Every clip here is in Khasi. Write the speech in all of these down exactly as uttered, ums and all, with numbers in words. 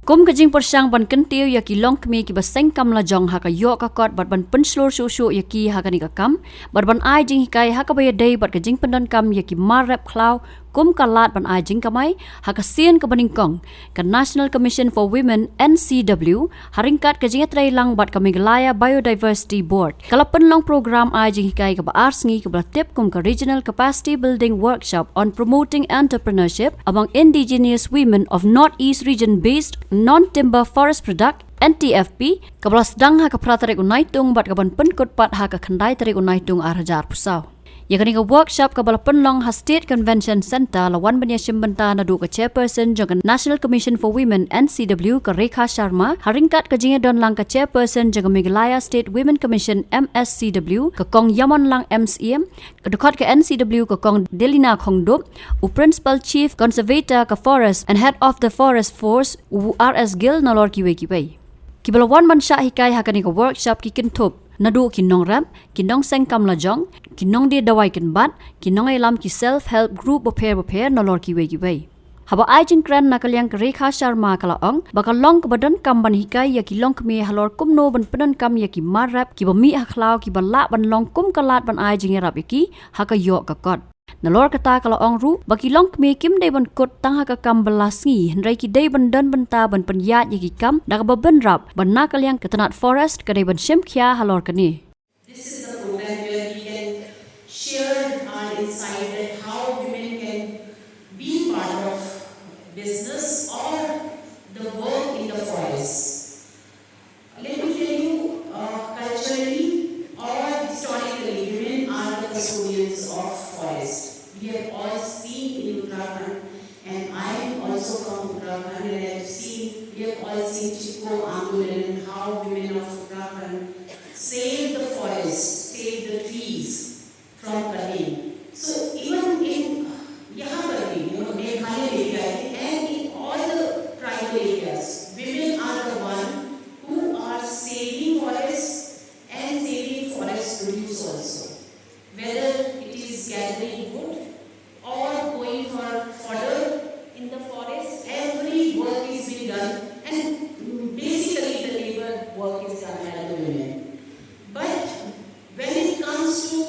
Kum ka jingpyrshang ban kyntiew ïa ki longkmie kiba seng kam lajong ha ka ïoh ka kot bad ban pynshlur shuh shuh ïa ki ha kane ka kam, bad ban ai jinghikai ha kaba ïadei bad ka jingpyndonkam ïa ki mar rep khlaw kum ka lad ban ai jingkamai, ha ka sien kaba nyngkong, ka National Commission for Women, N C W, ha ryngkat ka jingïatreilang bad ka Meghalaya Biodiversity Board, ka la pynlong program ai jinghikai kaba ar sngi kaba la tip kum ka Regional Capacity Building Workshop on Promoting Entrepreneurship Among Indigenous Women of North East Region Based Non-Timber Forest Product, N T F P, kaba la sdang ha ka phra tarik u Naitung bad kaban pynkut pat ha ka khyndai tarik u Naitung ar hajar arphew saw. Ïa kane ka workshop kaba la pynlong ha State Convention Centre la wan ban ïashim bynta naduh ka Chairperson jong ka National Commission for Women, N C W, ka Rekha Sharma, ha ryngkat ka jingïadonlang ka Chairperson jong ka Meghalaya State Women Commission, M S C W, ka Kong Ïamonlang M C M, ka dkhot ka N C W ka Kong Delina Khongdup, u Principal Chief Conservator ka Forest and Head of the Forest Force, u R S Gill, nalor kiwei kiwei. Kiba la wan ban shah hikai ha kane ka workshop ki kynthup naduh ki nongrep, ki nongseng kam lajong, ki nongdie dawai kynbat, ki nongïalam, ki self help group bapher bapher nalor kiwei kiwei. Haba ai jingkren na ka liang ka Rekha Sharma ka la ong ba ka long kaba donkam ban hikai ïa ki longkmie halor kumno ban pyndonkam ïa ki mar rep kiba mih ha khlaw kiba lah ban long kum ka lad ban ai jingïarap ïa ki ha ka ïoh ka kot. Nalor kata ka la ong ruh ba ki longkmie kim dei ban kut tang ha ka kam bylla sngi, hynrei ki dei ban don bynta ban pynïaid ïa ki kam da kaba bynrap, bad na ka liang ka tnat Forest ka dei ban shim khia halor kane. This is the program where we can share our insight that how women can be part of business or the work in the forest. Let me tell you, uh, culturally or historically, women are the custodians of forest. We have all seen in Uttarakhand, and I am also from Uttarakhand, and I have seen, we have all seen Chipko Andolan and how women of Uttarakhand saved the forest, saved the trees from cutting. So even in, यहाँ पर भी, you know, मेघालय में भी, I think, and in all the tribal areas, women are the one who are saving forests and saving forest produce also. Whether it is gathering wood or going for fodder in the forest, every work is being done, and, mm, basically the labor work is done by the women. But when it comes to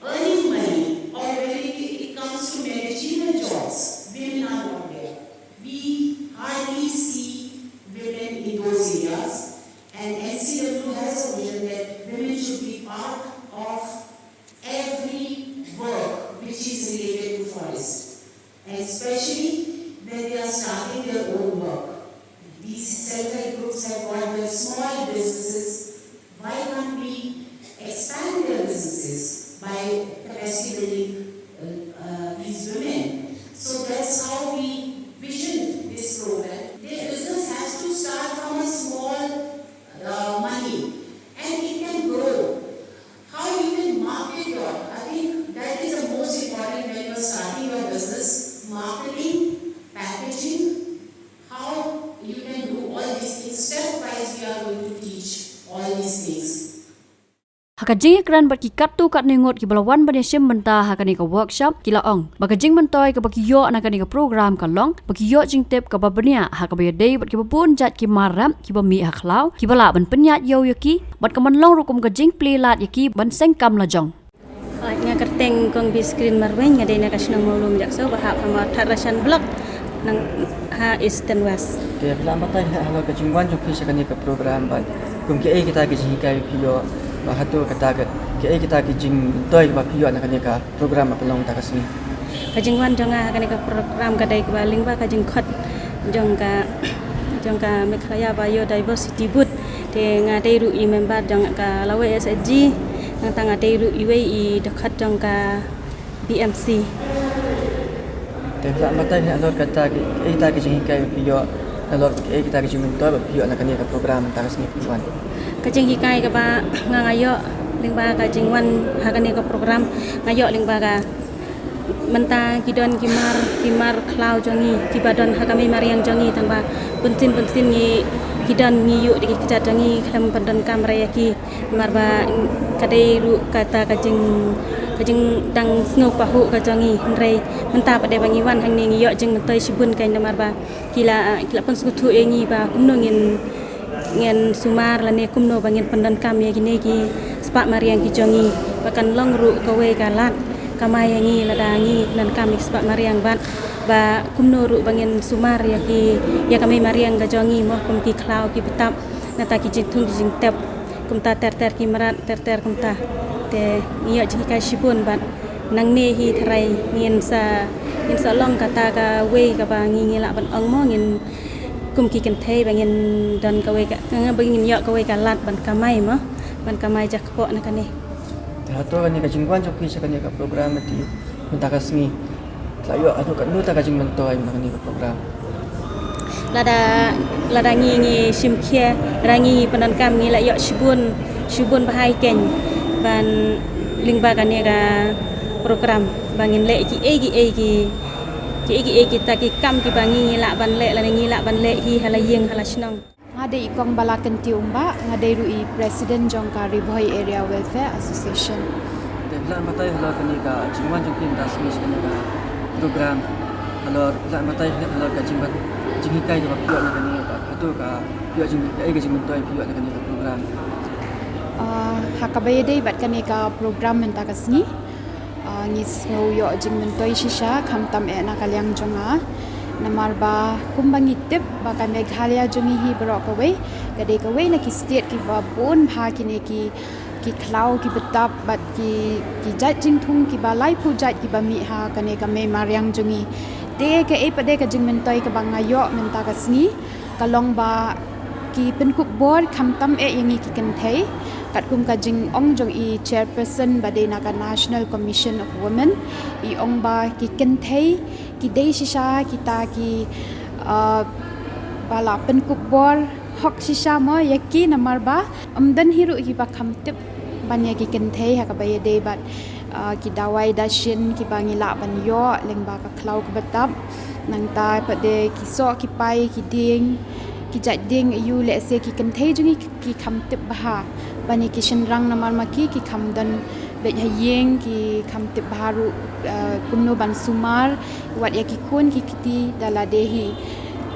earning money, or when it, it comes to managerial jobs, women are not there. We hardly see women in those areas, and N C W has a vision that women should be part of every work which is related to forest, and especially when they are starting their own work. These self-help groups have got their small businesses. Why can't we expand their businesses by capacity building, uh, uh, these women? So that's how we vision this program. Their business has to start from a small, uh, money, and it can grow. How you can market your, I think that is the most important when you are starting your business, marketing, packaging, how you can do all these things. Stepwise, we are going to teach all these things. Ha ka jingïakren bad ki katto katne ngut kiba la wan ban ïashim bynta ha kane ka workshop, ki la ong ba ka jingmyntoi kaba ki ïoh na kane ka program ka long ba ki ïoh jingtip kaba bniah ha kaba ïadei bad kiba bun jait ki mar rep kiba mih ha khlaw, kiba lah ban pynïaid ïew ïa ki, bad ka man long ruh kum ka jingplie lad ïa ki ban seng kam lajong. Nga kyrteng Kong Biskrin Marwein, nga dei na ka shnong Mawlum Jakso, ba hap ha Mawthadraishan Block, nang ha Eastern West. Te phi lah ban batai halor ka jingwan jong phi sha kane ka program, bad kum kiei kita ki jinghikai phi ïoh, bad hato kata ka, kiei kita ki jingmyntoi ba phi ïoh na kane ka program ba pynlong mynta ka sngi? Ka jingwan jong nga ha kane ka program ka dei kaba lyngba ka jingkhot jong ka, jong ka Meghalaya Biodiversity Board. Te nga dei ruh i member jong ka Lawei S H G, nangta nga dei ruh iwei i dkhot jong ka B M C. Te phi lah ban batai halor kata ki, kita ki jinghikai phi ïoh, halor kiei kita ki jingmyntoi ba phi ïoh na kane ka program mynta ka sngi phi wan? Ka jinghikai kaba nga, nga ïoh lyngba ka jingwan ha kane ka program, nga ïoh lyngba ka mynta ki don ki mar, ki mar khlaw jong ngi kiba don ha ka mei mariang jong ngi, tangba bunsien bunsien ngi Ki don ngi ïoh da ki kjat jong ngi khlem pyndonkam re ïa ki. Namar ba ka dei ruh kata ka jing, ka jingdang sngewpahuh ka jong ngi, hynrei mynta pat de ba ngi wan hangne ngi ïoh jingmyntoi shibun kein, namar ba ki la, ki la pynsngewthuh ïa ngi ba kumno ngin, ngin sumar lane kumno ba ngin pyndonkam ïa kine ki spah mariang ki jong ngi, ba kan long ruh kawei ka lad kamai ïa ngi lada ngi pyndonkam ïa ki spah mariang bad ba kumno ruh ba ngin sumar ïa ki, ïa ka mei mariang ka jong ngi mo, kum ki khlaw ki btap, nangta ki jingthung ki jingtep, kumta ter ter ki mrad ter ter kumta. Te ngi ïoh jinghikai shibun bad nangne hi tharai ngin sa, ngin sa long kata kawei kaba ngi, ngi lah ban ong mo, ngin kum ki kynthei ba ngin don kawei ka, ba ngin ïoh kawei ka lad ban kamai mo, ban kamai jakpoh na kane. Te hato kane ka jingwan jong phi sha kane ka program mynta, mynta ka sngi, la ïoh haduh katno ta ka jingmyntoi na kane ka program? Lada, lada ngi, ngi shim khia, lada ngi pyndonkam ngi la ïoh shibun, shibun bha ïa kein ban lyngba kane ka program ba ngin leh kiei kiei ki, kiei kiei kita ki kam kiba ngi, ngi lah ban leh lane ngi lah ban leh hi ha la ïing ha la shnong. Nga dei i Kong Bala Kynti Umbah, nga dei ruh i President jong ka Ri Bhoi Area Welfare Association. Te phi lah ban batai halor kane ka jingwan jong phi mynta ka sngi sha kane ka program, halor, phi lah ban batai halor ka jingbat, jinghikai kaba phi ïoh na kane, bad hato ka phi ïoh jing, kaei ka jingmyntoi phi ïoh na kane ka program? Ah, ha kaba ïadei bad kane ka program mynta ka sngi, ah, ngi sngew ïoh jingmyntoi shisha khamtam eh na ka liang jong nga. Namar ba kumba ngi tip ba ka Meghalaya jong ngi hi baroh kawei ka dei kawei na ki state kiba bun bha kine ki, ki khlaw ki btap bad ki, ki jait jingthung kiba laiphew jait kiba mih ha kane ka mei mariang jong ngi. Te kaei pat de ka jingmyntoi kaba nga ïoh mynta ka sngi ka long ba ki pynkup bor khamtam eh ïa ngi ki kynthei, katkum ka jingong jong i chairperson ba dei na ka National Commission of Women, i ong ba ki kynthei ki dei shisha kita ki, ah, ba la pynkup bor hok shisha mo ïa ki, namar ba ym don hi ruh kiba kham tip ban ïa ki kynthei ha kaba ïadei bad, ah, ki dawai dashin kiba ngi lah ban ïoh lyngba ka khlaw ka btap. Nangta pat de ki soh ki pai, ki dieng, ki jait dieng aiu, lehse ki kynthei jong ngi ki kham tip bha ban ïa ki shynrang, namar ma ki, ki kham don beit ha ïing, ki kham tip bha ruh, eh, kumno ban sumar wat ïa ki khun ki kti da lade hi.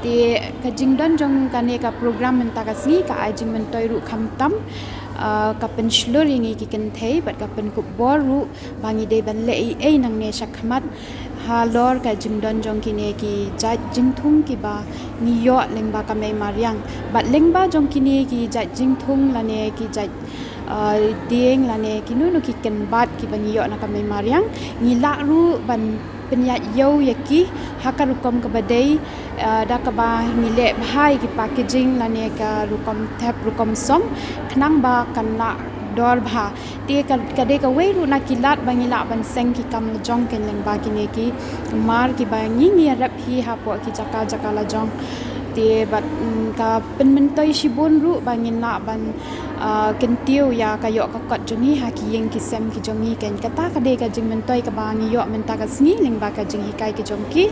Te ka jingdon jong kane ka program mynta ka sngi ka ai jingmyntoi ruh khamtam, eh, ka pynshlur ïa ngi ki kynthei bad ka pynkup bor ruh ba ngi dei ban leh ei ei nangne shakhmat halor ka jingdon jong kine ki jait jingthung kiba ngi ïoh lyngba ka mei mariang. Bad lyngba jong kine ki jait jingthung lane ki jait, uh, dieng lane kino kino ki kynbat kiba ngi ïoh na ka mei mariang, ngi lah ruh ban pynïaid ïew ïa ki ha ka rukom kaba dei, uh, da kaba ngi leh bha ïa ki packaging lane ka rukom thep rukom song, khnang ba kan lah dor bha. Te ka, ka dei kawei ruh na ki lad ba ngi lah ban seng ki kam lajong kein lyngba kine ki mar kiba ngi, ngi ïarep hi hapoh ki jaka jaka lajong. Te bad, mm, ka pynmyntoi shibun ruh ba ngin lah ban, ah, kyntiew ïa ka ïoh ka kot jong ngi ha ki ïing ki sem ki jong ngi kein. Kata ka dei ka jingmyntoi kaba ngi ïoh mynta ka sngi lyngba ka jinghikai ki jong ki.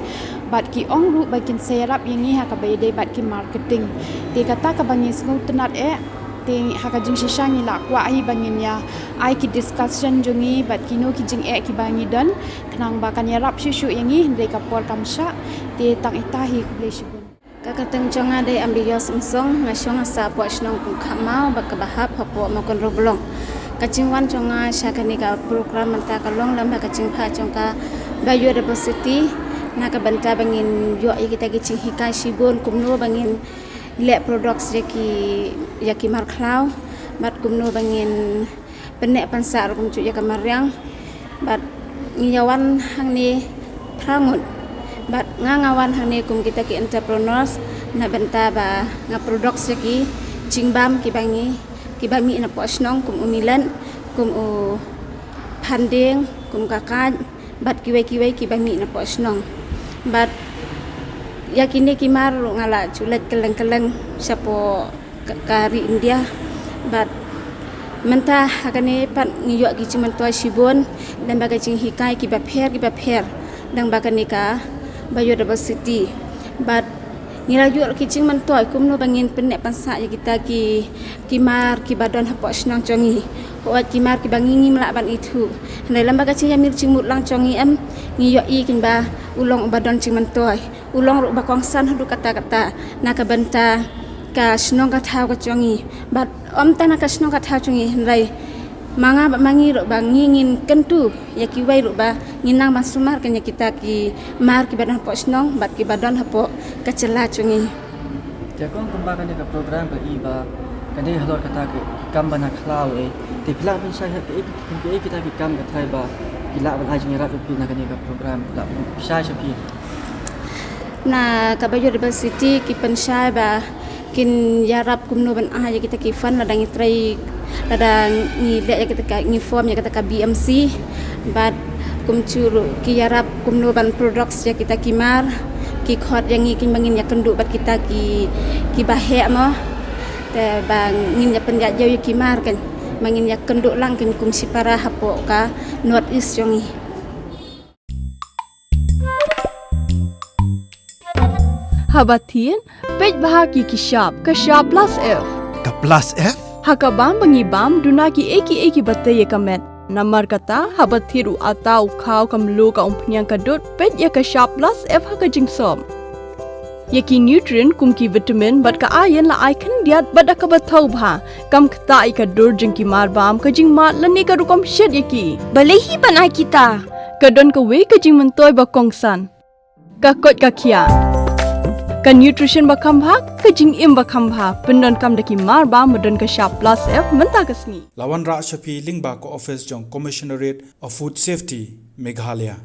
Bad ki ong ruh ba kin sa ïarap ïa ngi ha kaba ïadei bad ki marketing. Te kata kaba ngi sngewtynnat eh, te ha ka jingshisha ngi lah kwah hi ba ngin ïa ai ki discussion jong ngi bad kino ki jingeh kiba ngi don, khnang ba kan ïarap shuh shuh ïa ngi, hynrei ka por kam shah. Te tang ita hi, khublei shibun. Ka kyrteng jong nga dei Ambios Umsong, nga shong ha sah hapoh shnong Kongkhapmaw bad kaba hap hapoh Mawkynrew Block. Ka jingwan jong nga sha kane ka program mynta ka long lem bad ka jingphah jong ka biodiversity, na ka bynta ba ngin ïoh ïa kita ki jinghikai shibun kumno ba ngin leh products ïa ki, ïa ki markhlaw, bad kumno ba ngin pynneh pynsah ruh kumjuh ïa ka mariang. Bad ngi ïa wan hangne phra ngut. Bad nga, nga wan hangne kum kita ki entrepreneurs na bynta ba nga products ïa ki jingbam kiba ngi, kiba mih napoh shnong, kum u millet, kum u phandieng, kum ka kait, bad kiwei kiwei kiba mih napoh shnong. Bad ïa kine ki mar ruh nga la ju leit kylleng kylleng shapoh ka, ka ri India. Bad mynta ha kane pat ngi ïoh ki jingmyntoi shibun lem bad ka jinghikai kiba pher kiba pher lem bad kane ka biodiversity. Bad Ngi la ïoh ki jingmyntoi kumno ba ngin pynneh pynsah ïa kita ki, ki mar kiba don hapoh shnong jong ngi. Hooid, ki mar kiba ngi ngim lah ban ithuh. Hynrei lem bad ka jingïamir jingmut lang jong ngi, em, ngi ïohi kumba u long uba don jingmyntoi. U long ruh uba kongsan haduh katta katta na ka bynta ka shnong ka thaw ka jong ngi. Bad ym tang na ka shnong ka thaw jong ngi, hynrei ma nga bad ma ngi ruh ba ngi ngin kyntu ïa kiwei ruh ba ngin nang ban sumar kane ïa kita ki mar kiba don hapoh shnong bad kiba don hapoh ka jylla jong ngi. Te kong, kumba kane ka program ka i ba kane halor kata ka kam ba na khlaw, eh, te phi lah ban shai ha kaei kaei kita ki kam ka thaw ba ki lah ban ai jingïarap ïa phi na kane ka program, lah ban shai sha phi? Na ka biodiversity ki pynshai ba kin ïarap kumno ban ai ïa kita ki fund lada ngi trei, lada ngi leh ïa kita ka, ngi form ïa kita ka B M C. Bad kumjuh ruh ki ïarap kumno ban products ïa kita ki mar, ki khot ïa ngi kumba ngin ïakynduh bad kita ki, kiba heh mo. Te ba ngin ïa pynïaid ïa ki mar kan, ba ngin ïakynduh lang kan kum shipara hapoh ka North East jong ngi. Haba thied, peit bha ki ki shap, ka shap plus F. Ka plus F? Ha ka bam ba ngi bam, duna kiei kiei kiba tei ïa ka met. Namar kata, haba thied u atta, u khaw, ka mluh, ka umphniang, ka dud, peit ïa ka shap plus F ha ka jingsop. Ïa ki nutrient kum ki vitamin bad ka iron la ai khyndiat bad da kaba thaw bha. Kam ktah ïa ka dur jong ki mar bam, ka jingmad lane ka rukom shet ïa ki. Balei hi ban ai kita? Ka don kawei ka jingmyntoi ba kongsan. Ka koit ka khiah. Ka nutrition ba kham bha, ka jingim ba kham bha. Pyndonkam da ki mar bam ba don ka shap plus F mynta ka sngi. La wanrah sha phi lyngba ka office jong Commissionerate of Food Safety, Meghalaya.